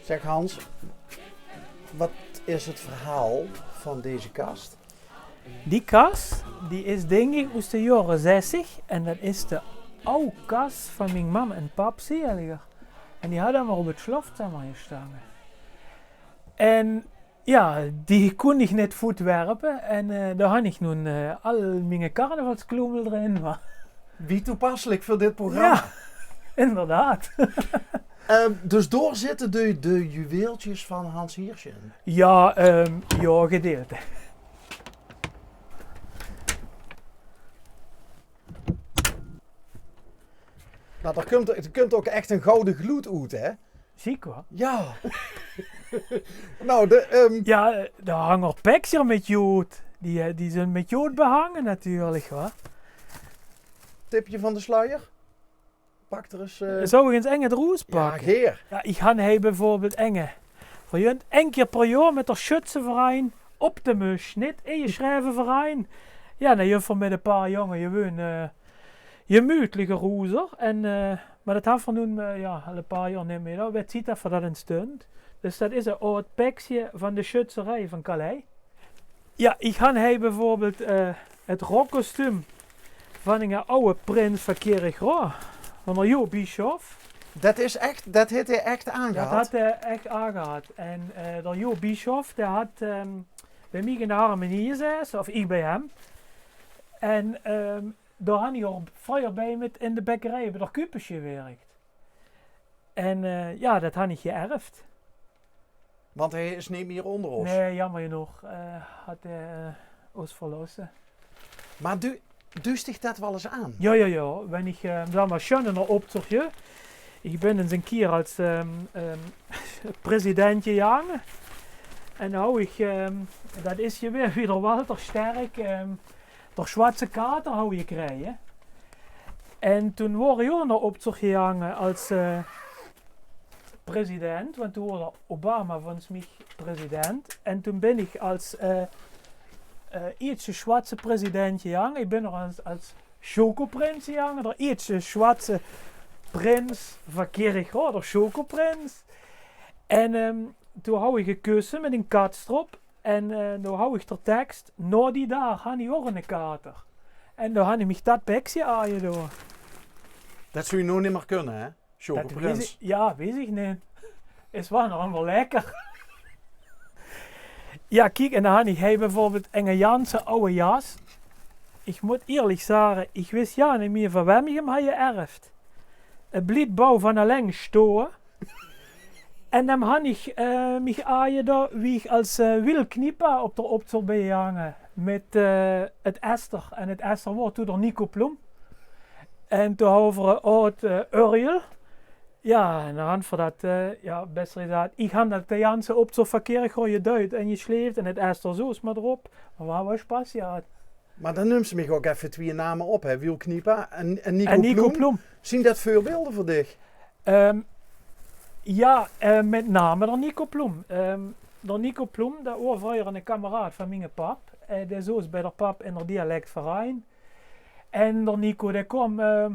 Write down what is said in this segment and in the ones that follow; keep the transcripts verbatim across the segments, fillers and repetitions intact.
Zeg Hans, wat is het verhaal van deze kast? Die kas, die is dink ich oes de jaore zestig en dat is de aw kas van mien mam en pap zeliger. En die hadde mer op het sjlof, zeg mer, gestange. En ja, die kós ich net voetwerpe en eh, dao han ich noe eh, al miene carnavalskloemel d'rin. Mer wie toepasselijk voor dit programma. Ja, inderdaad. Ehm, dus dao zitte de, de juweeltjes van Hans Hirsch in? Ja, ehm, ja, gedeelte. Nou, er komt, er komt ook echt een gouden gloed uit, hè? Ziek, hoor. Ja. Nou, de, ehm, ja, eh, dao hange peksjer mit jood. Die, eh, die zien mit jood behange natuurlijk, hoor. Tipje van de sluier? Pak er eens, eh, zou ich ens enge d'roes pakke? Ja, geer. Ja, ich han hie bijvoorbeeld enge. Veur junt ein kier per jaor mit de sjötseverein op de Musch. Net ingesjreve verein. Ja, dan junt veur mit ein paar jonge gewoon eh, gemuutliche roezer. En eh, mer dat han v'r noe eh, ja, al ein paar jaor net mier. Dao wet ziet dat v'r dat in stunt. Dus dat is ein aod peksje van de sjötserij van Calais. Ja, ich han hie bijvoorbeeld eh, het rokkostuum van inge awe prins van Kirchroa, van de Jo Bischof. Dat is echt, dat het hij echt aangehad? Dat had hij echt aangehad. En eh, de Jo Bischof, die had ehm, bij mich in de harmonie gezete, of ich bij hem. En ehm, dao han ich al vreuger bij mit in de bekkerij bij de Kupesje gewerkt. En eh, ja, dat han ich geërfd. Want hij is niet meer onder ons. Nee, jammer genoeg. Eh, had hij eh, ons verlosse. Maar du, duust dich dat wel eens aan? Ja, ja, ja. Wen ich eh, dan mer sjun in de optocht, ja. Ich bin ens ein kier als ehm, ehm, president gejange. En dan han ich, ehm, dat is je weer, wie de Walter Sterk, ehm, de sjwatse kater han ich gekrege. En toen woor ich ow nog optocht gejange als eh, president, want toen woor Obama volgens mich president. En toen bin ich als eh, eh, ierste sjwatse president gejange. Ich bin nog als, als Chocoprins gejange, de ierste sjwatse prins van Kirchroa, de Chocoprins. En ehm, toen han ich ein kusse mit ein kats d'rop. En eh, dao han ich de teks: "Nao die daag han ich ow eine kater." En dao han ich mich dat peksje aangedoa. Dat zou je noe niet meer kunnen, hè? Dat wis ich, ja, wis ich net. Is wel nog allemaal lekker. Ja, kiek, en dan han ich hie bijvoorbeeld enge ganse awe jas. Ich mot eerlijk zage, ich wis ja niet mier van wem ich hem han geërfd. Het blief bau van alleng stoa. En dan han ich eh, mich aangedoa wie ich als eh, Wil Kniepa op de optocht bin gejange. Mit eh, het Esther. En het Esther woor toen de Nico Ploem. En toen han v'r eh, aod eh, Urjel. Ja, en dan han v'r dat, eh, ja, beste Rizard, ich han dat de ganse optocht van Kirchroa geduid en gesleefd en het Esther zoe mer d'rop. Mer wat, wat sjpas, ja. Maar dan neums se mich ook effe twee name op, hè? Wil Kniepa en, en Nico Ploem. Zien dat veurbeelden veur dich? Ehm, ja, eh, mit name de Nico Ploem. Ehm, de Nico Ploem, dat woor vreuger eine kameraad van miene pap. Eh, dae zoot bij de pap in de dialectverein. En de Nico, dae koom ehm,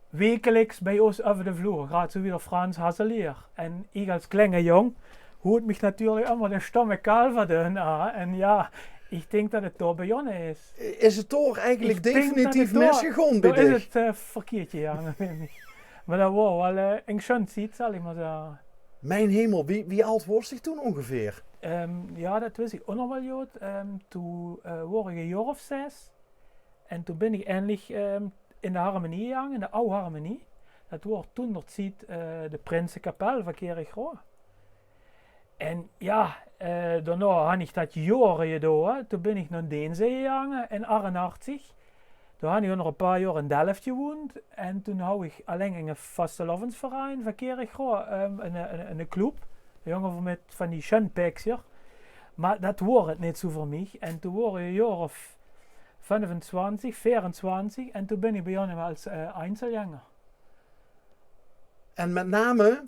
wekelijks bij ós euver de vloer, graad zoe wie de Frans Hasselier. En ich als klenge jong hood mich natuurlijk allemaal de stomme kaal van hun aan. En ja, ich dink dat het dao begonne is. Is het toch eigenlijk definitief misgegonne bij dich? Dao is het eh, verkeerd gejange, vind ich. Maar dat woor wel eh, ein sjun tied, zal ich mer zage. Mijn hemel, wie, wie aod woors dich toen ongeveer? Ehm, ja, dat wis ich ow nog wel good. Ehm, toen eh, woor ich ein jaor of zes. En toen bin ich eindelijk ehm, in de harmonie gejange, in de aw harmonie. Dat woor toen der tied eh, de prinsekapel van Kirchroa. En ja, eh, daonao han ich dat jaore gedoa. Toen bin ich nao Deenzee gejange in achtenachtig. Toen han ich ow nog ein paar jaor in Delft gewoend. En toen han ich alleng ein vasteloavendsverein van Kirchroa, ehm, ein, ein, ein club. Jonge mit van die sjun peksjer. Maar dat woor het net zoe veur mich. En toen woor ich ein jaor of vijfentwintig, veerentwintig en toen bin ich begonne es, eh, Einzelgänger. En mit name,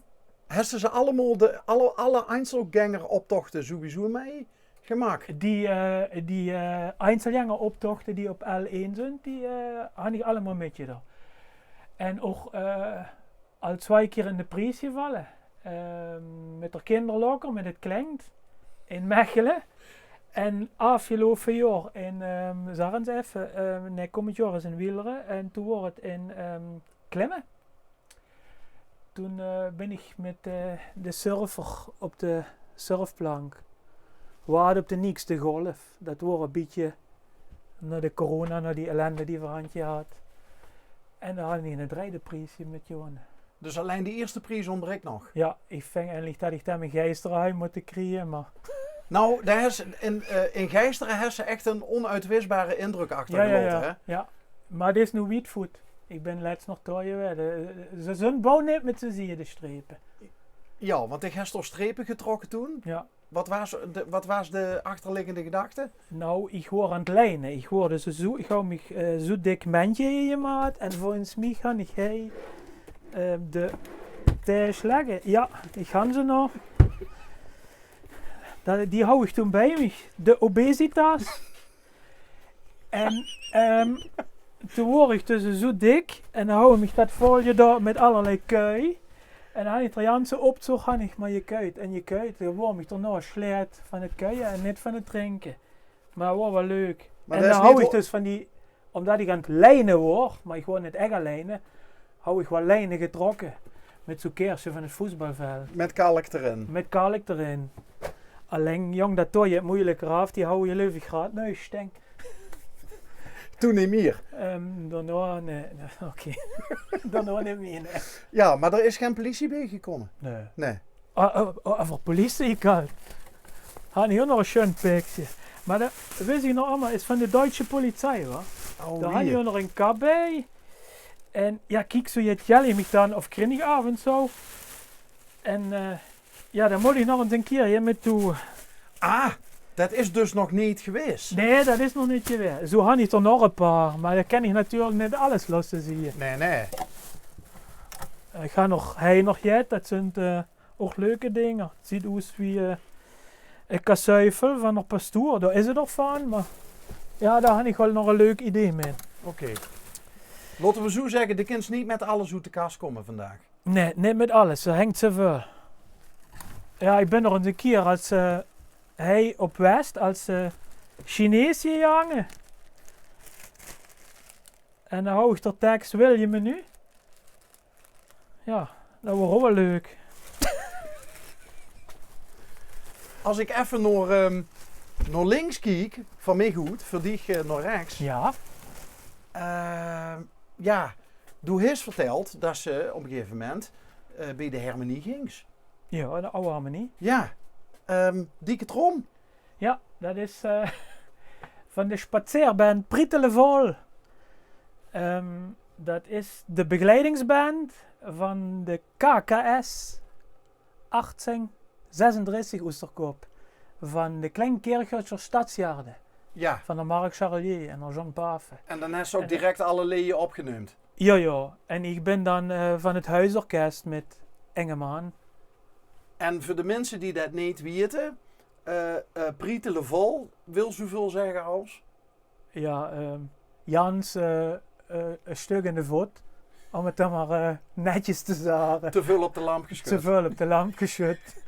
höbs se allemaol de, alle, alle Einzelgängeroptochte sowieso mitgemaak? Die, eh, die, eh, Einzelgängeroptochte die op L één zunt, die, eh, han ich allemaol mitgedaon. En ouch, eh, al twie kier in de pries gevalle. Ehm, mit de kinderlokker, mit 't Klenk in Mechele. En aafgeloupe jaor in, ehm, zègk ins effe, ehm, nae, kómmend jaor is in Wielder. En toen woor 't in, ehm, Klimme. Toen, eh, bin ich mit, eh, de surfer op de surfplank. Waat op de neegste golf. Dat woor e bietje nao de corona, nao die ellende die v'r han gehad. En dao han ich in de drejde pries mit gewonne. Dus allein de ierste pries óntbrik nog? Jao, ich ving eigelik dat ich dao mien Geistere han mótte kriege, mer... Nou, dao höbs se in, eh, in Geistere höbs se ech 'n onuitwisjbare indrök achtergelaote, hè? Jao. Mer 't is noe wied voet. Ich bin lèts nog dao gewaes. Eh, ze zunt bouw neet mit z'n zieje, de strepe. Jao, want ich höb toch strepe getrokke toen? Jao. Wat waas de, wat waas de achterliggende gedachte? Nou, ich woor aan 't lijne. Ich woor dus zoe, ich hou mich, eh, zoe dik mendje in de maat. En volges mich han ich hie, eh, de taes ligke. Jao, ich han ze nog. Dat, die hou ich toen bie mich. De obesitas. En, ehm, toen woor ich dus zoe dik en dan hou ich mich dat vol gedaon mit allerlei kui. En dan han ich d'r ganse optoch han ich mer gekuid en gekuid. Dan woor mich d'r nog slecht van 't kuie en neet van 't drinke. Mer 't woor waal leuk. Mer en dat is dan hou neet ich o- dus van die, ómdat ich aan 't lijne woor, mer ich woor neet ech aan 't lijne, hou ich waal lijne getrokke. Mit zoe'n keersje van 't voetbalveld. Mit kalk d'rin. Mit kalk d'rin. Allein, jóng, dat doon ich 't meujelik aaf, die hou ich, geleuf ich, graad neus, dink. Toen neet mier? Ehm, daonao, nae, nae, oké. Daonao neet mier, nae. Jao, mer d'r is gein pliesie bie gekómme? Nae. Nae. Ah, ah, ah, euver pliesie, ich kan. Han ich ouch nog e sjoen pekske. Mer dat wis ich nog allemaol, is van de Duitse Polizei, wa? Oh, dao han ich ouch nog 'n kap bie. En jao, kiek, zoe jet jel ich mich dan, of kring ich aaf en zoe. En, eh, jao, dan mót ich nog ins 'ne kier hie mit toe. Ah, dat is dus nog neet gewaes? Nae, dat is nog neet gewaes. Zoe han ich d'r nog e paar, mer dan kan ich natuurlik neet alles losse zieë. Nae, nae. Ich han nog, hie nog jet, dat zunt, eh, ouch leuke dinger. 't Zuut oes wie, eh, e kasuifel van d'r pastoer. Dao is 't ouch van, mer jao, dao han ich waal nog e leuk idee mit. Oké. Laote v'r zoe zègke, de kins neet mit alles oet de kas kómme vandaag. Nae, neet mit alles. D'r hingk zoeväöl. Jao, ich bin nog ins 'ne kier es, eh, hie op West es, eh, Chinees gegange. En dan hou ich d'r teks: "Wil je menu?" Jao, dat woor ouch waal leuk. Es ich effe nao, ehm, nao links kiek, van mich oet, veur dich, eh, nao rechs. Jao. Ehm, jao, doe höbs vertèld dat se op e gegaeve moment, eh, bie de hermenie gings. Jao, de Aw Harmonie. Jao. Ehm, Dikke Trom. Jao, dat is, eh, van de spazeerband Prietele Vol. Ehm, dat is de begeleidingsband van de K K S achttieën zesendressig Oesterkop. Van de Kleinkirchhöscher Stadsgarde. Jao. Van d'r Marc Charlier en d'r John Pafen. En dan höbs se ouch direk alle leje opgeneump? Jao, jao. En ich bin dan, eh, van 't hoesorkes mit Engeman. En veur de minse die dat neet weite, eh, eh, Prietele Vol wil zoeväöl zègke es? Jao, ehm, Jans, eh, eh, e stök in de vot, óm 't dan mer, eh, netjes te zègke. Te väöl op de lamp gesjud. Te väöl op de lamp gesjud.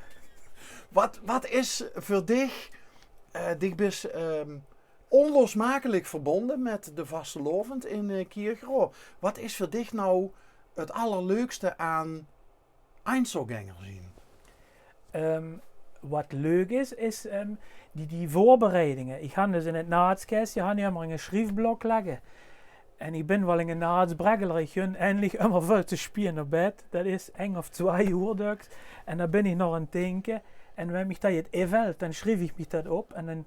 Wat, wat is veur dich, eh, dich bis, ehm, onlosmakelik verbónje mit de vastelaovend in, eh, Kirchroa. Wat is veur dich noe 't allerleukste aan Einzelgänger zien? Ehm, wat leuk is, is, ehm, die, die veurbereidinge. Ich han dus in 't naatskesje, han ich ummer 'ne sjriefblok ligke. En ich bin waal 'ne naatsbreggeler, ich gun eindelik ummer väöl te sjpie nao bed. Dat is eng of twie oer döks. En dan bin ich nog aan 't dinke. En wen mich dat jet invèlt, dan sjrief ich mich dat op. En dan,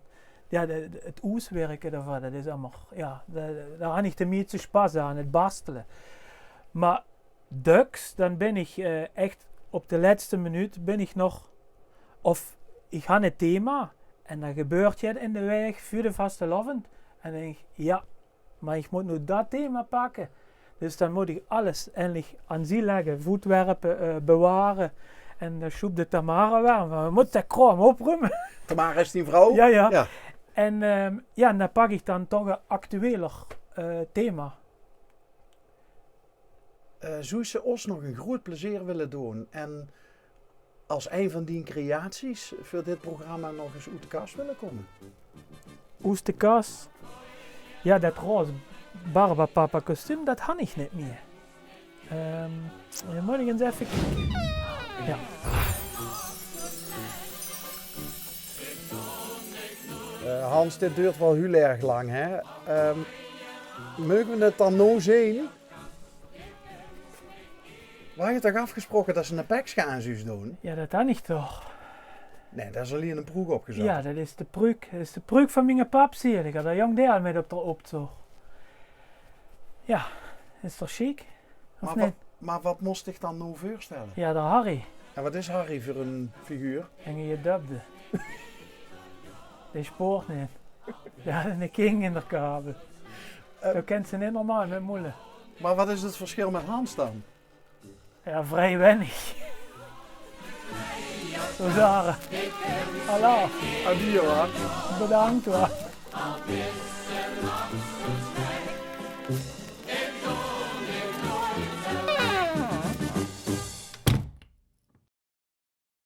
jao, de, de, 't oeswirke daovan, dat is ummer, jao, dao, dao han ich de mieste sjpas aan, 't bastele. Mer döks, dan bin ich, eh, ech op de lètste minuut bin ich nog, of ich han 't thema en dao gebeurt jet in de waeg veur de vastelaovend. En dan dink ich, ja, maar ich mót noe dat thema pakke. Dus dan mót ich alles eigelik aan zie lègke, voetwerpe, eh, beware. En dan sjoep de Tamara weer, maar we mótte de kraom oprume. Tamara is die vrouw? Ja, ja. Ja. En, ehm, ja, dan pak ich dan toch ein actueler, eh, thema. Eh, zouws se ós nog ein groeët plezeer wille doon en als ein van dien creaties veur dit programma nog ins oet de kas wille kómme? Oet de kas? Ja, dat roze Barbapapa-kostuum, dat han ich neet mieë. Ehm, dan mót ich ins effe kieke. Ja. Eh, Hans, dit doert waal hiel erg lang, hè? Ehm, meuge we 't dan noe zeen? We hawwe toch aafgesproke dat se ein pekske aan zouws doon? Ja, dat han ich toch. Nae, dat is allein ein pruuk opgezat. Ja, dat is de pruuk. Dat is de pruuk van miene pap, zieë ich. Dao jóng dae al mit op de optoch. Ja, is toch sjiek? Of neet? Maar wat, maar wat mós ich dan noe veurstelle? Ja, de Harry. En wat is Harry veur ein figuur? Ein gedöpde. Dae spoort neet. Ja, eine king in de kabel. Eh. Dae kènt ze neet normaal mit moele. Maar wat is 't versjil mit Hans dan? Ja, vrie wennig. Zo zare. Hallo. Adie, hoor. Bedank, hoor.